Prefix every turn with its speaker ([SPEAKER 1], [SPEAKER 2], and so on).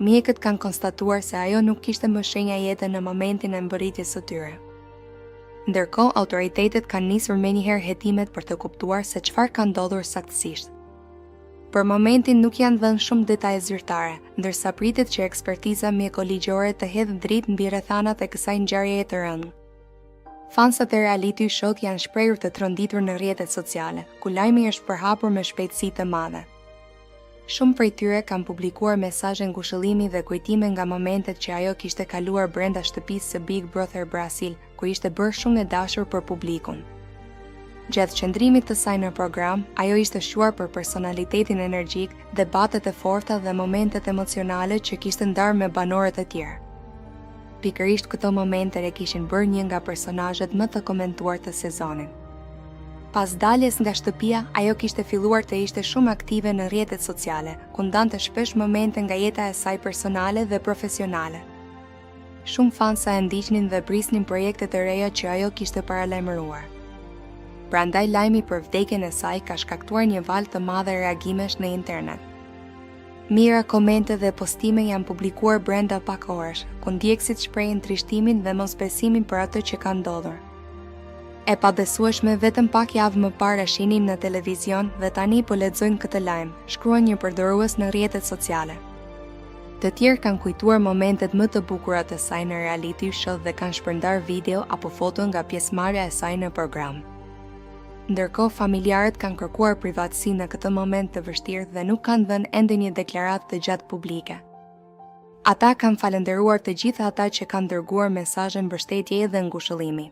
[SPEAKER 1] Mjekët kanë konstatuar se ajo nuk kishte më shenja jete në momentin e mbërritjes së tyre. Ndërkohë, autoritetet kanë nisur menjëherë hetimet për të kuptuar se çfarë ka ndodhur saktësisht. Për momentin nuk janë dhënë shumë detaje zyrtare, ndërsa pritet që ekspertiza mjeko-ligjore të hedhë dritë mbi rrethanat e kësaj ngjarjeje të rëndë. Fansat e reality show janë shprehur të tronditur në rrjetet sociale, ku lajmi është përhapur me shpejtësi të madhe. Shumë prej tyre kanë publikuar mesazhe ngushëllimi dhe kujtime nga momentet që ajo kishte kaluar brenda shtëpisë së Big Brother Brasil, ku ishte bërë shumë e dashur për publikun. Gjatë qëndrimit të saj në program, ajo ishte shquar për personalitetin energjik, debatet e forta dhe momentet emocionale që kishte ndarë me banorët e tjerë. Pikërisht këto momente e kishin bërë një nga personazhet më të komentuar të sezonit. Pas daljes nga shtëpia, ajo kishte filluar të ishte shumë aktive në rrjetet sociale, ku ndante shpesh momente nga jeta e saj personale dhe profesionale. Shumë fansa e ndiqnin dhe prisnin projekte të reja që ajo kishte paralajmëruar. Prandaj lajmi për vdekjen e saj ka shkaktuar një valë të madhe reagimesh në internet. Mijëra komente dhe postime janë publikuar brenda pak orësh, ku ndjekësit shprehin trishtimin dhe mosbesimin për atë që ka ndodhur. E pabesueshme vetëm pak javë më parë e shihnim në televizion dhe tani po lexojmë këtë lajm, shkruan një përdorues në rrjetet sociale. Të tjerë kanë kujtuar momentet më të bukura të saj në reality show dhe kanë shpërndarë video apo foto nga pjesëmarrja e saj në program. Ndërkohë, familjarët kanë kërkuar privatësi në këtë moment të vështirë dhe nuk kanë dhënë ende një deklaratë të gjatë publike. Ata kanë falënderuar të gjithë ata që kanë dërguar mesazhe mbështetjeje dhe ngushëllimi.